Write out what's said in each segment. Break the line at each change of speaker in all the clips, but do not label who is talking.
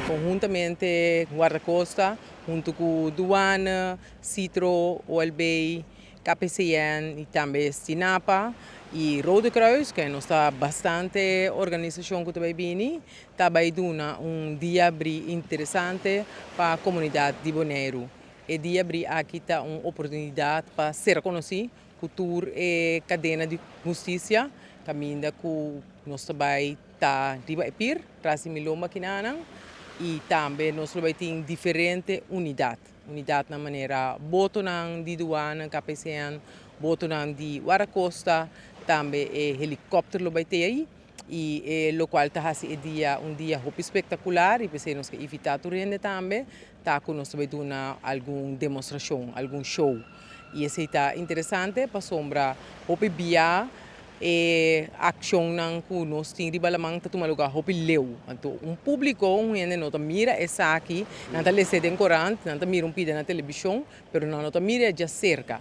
Konhuntamente Wardakosta huntu ku Duane, Citro, OLB, KPCN i tambe Stinapa i Rode Kruis, ku nos ta bastante organisashon ku ta bai bini, ta bai duna un dia habrí interesante pa komunidat di Boneiru. E dia habrí aki ta un oportunidat pa sera konosí ku tur e kadena di hustisia kaminda ku nos ta bai ta riba e pir tras di mi lomba kinanan i tambe nos lo bai tin diferente unidat, unidatnan manera botonan di duana KPCN, botonan di Wardakosta, tambe e helikòpter lo bai te ei i e lokual ta hasi e dia un dia hopi spektakular i p'esei nos ke invitá tur hende tambe ta ku nos ta bai duna algun demostrashon, algun show. I esei ta interesante pasobra hopi bia e akshonnan ku nos tin riba laman ta tuma lugá hopi leu. Anto un públiko, un hende no ta mira esaki, nan ta lesa den korant, nan ta mira un pida na telebishon, pero nan no ta mira djaserka.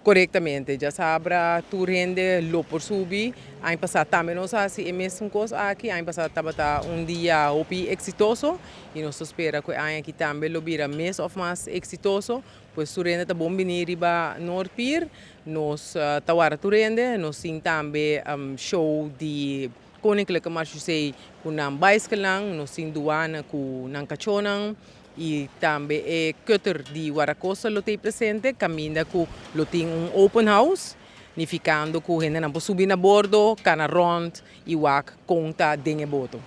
Korektamente, djasabra tur hende lo por subi. Aña pasá tambe nos a hasi e mesun kos aki. Aña pasá tabata un dia hopi eksitoso i nos ta spera ku e aña aki tambe lo bira mes òf mas eksitoso. Pues tur hende ta bon bini riba Noordpier. Nos ta warda tur hende. Nos tin tambe show di Koninklijke Marechaussee ku nan baiskelnan. Nos tin duana ku nan kachónan. I tambe e cutter di Wardakosta lo ta ei presente kaminda ku lo tin un open house, nifikando ku hendenan por subi na bordo, kana rònt i wak kon ta den e boto.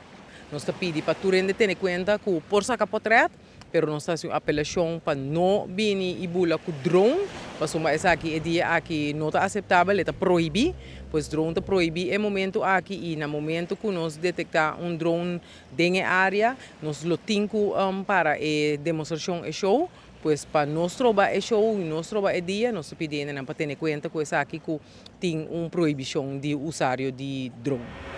Nos ta pidi pa tur hende tene kuenta ku por saka potrèt, pero nos ta hasi un apelashon pa no bini i bula ku drone, pasobra esaki e dia aki no ta aseptabel, e ta prohibí. Pues drone ta prohibí e momento aki i na momento ku nos detektá un drone Den e área nos lo tin ku para e demostrashon, e show, pues pa no stroba e show i no stroba e dia nos ta pidi hendenan pa tene kuenta ku esaki ku tin un prohibishon di usario di drone.